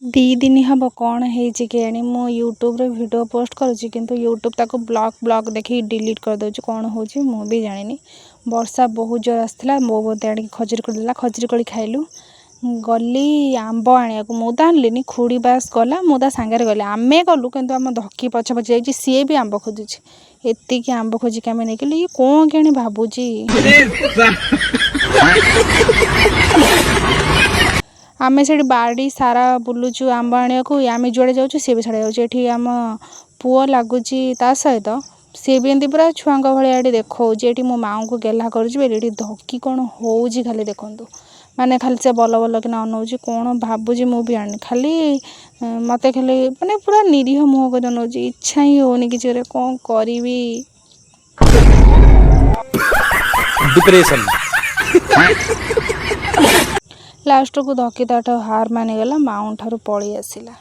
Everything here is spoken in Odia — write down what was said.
2 ଦିନ ହେବ କ'ଣ ହେଇଛି କେଜାଣି, ମୁଁ ୟୁଟ୍ୟୁବରେ ଭିଡ଼ିଓ ପୋଷ୍ଟ କରୁଛି କିନ୍ତୁ ୟୁଟ୍ୟୁବ୍ ତାକୁ ବ୍ଲକ୍ ବ୍ଲକ୍ ଦେଖିକି ଡିଲିଟ୍ କରିଦେଉଛି। କ'ଣ ହେଉଛି ମୁଁ ବି ଜାଣିନି। ବର୍ଷା ବହୁତ ଜୋର ଆସିଥିଲା। ବୋଉ ମୋତେ ଆଣିକି ଖଜୁରୀ କୋଳି ଦେଲା, ଖଜୁରୀ କୋଳି ଖାଇଲୁ। ଗଲି ଆମ୍ବ ଆଣିବାକୁ। ମୁଁ ତ ଆଣିଲିନି, ଖୁଡ଼ି ବାସ୍ ଗଲା, ମୁଁ ତା ସାଙ୍ଗରେ ଗଲି। ଆମେ ଗଲୁ କିନ୍ତୁ ଆମ ଧକି ପଛେ ପଛେ ଯାଇଛି। ସିଏ ବି ଆମ୍ବ ଖୋଜୁଛି। ଏତିକି ଆମ୍ବ ଖୋଜିକି ଆମେ ନେଇଗଲୁ। ଇଏ କ'ଣ କେଜାଣି ଭାବୁଛି? ଆମେ ସେଠି ବାଡ଼ି ସାରା ବୁଲୁଛୁ ଆମ୍ବ ଆଣିବାକୁ। ଆମେ ଯୁଆଡ଼େ ଯାଉଛୁ, ସିଏ ବି ସିଆଡ଼େ ଯାଉଛି। ଏଠି ଆମ ପୁଅ ଲାଗୁଛି ତା ସହିତ। ସିଏ ବି ଏମିତି ପୁରା ଛୁଆଙ୍କ ଭଳିଆ ଏଠି ଦେଖାଉଛି। ଏଠି ମୋ ମାଆଙ୍କୁ ଗେହ୍ଲା କରୁଛି ବୋଲି ଏଠି ଧକି କ'ଣ ହେଉଛି ଖାଲି ଦେଖନ୍ତୁ। ମାନେ ଖାଲି ସେ ବଲ ବଲ କିନା ଅନଉଛି। କ'ଣ ଭାବୁଛି ମୁଁ ବି ଜାଣିନି। ଖାଲି ମୋତେ ଖାଲି ମାନେ ପୁରା ନିରୀହ ମୁହଁ କରି ଅନଉଛି। ଇଚ୍ଛା ହିଁ ହେଉନି କିଛି କରିବାକୁ। କ'ଣ କରିବି? डिप्रेशन। ଲାଷ୍ଟକୁ ଧକି ତାଠୁ ହାର ମାନିଗଲା, ମାଉଁ ଠାରୁ ପଳେଇ ଆସିଲା।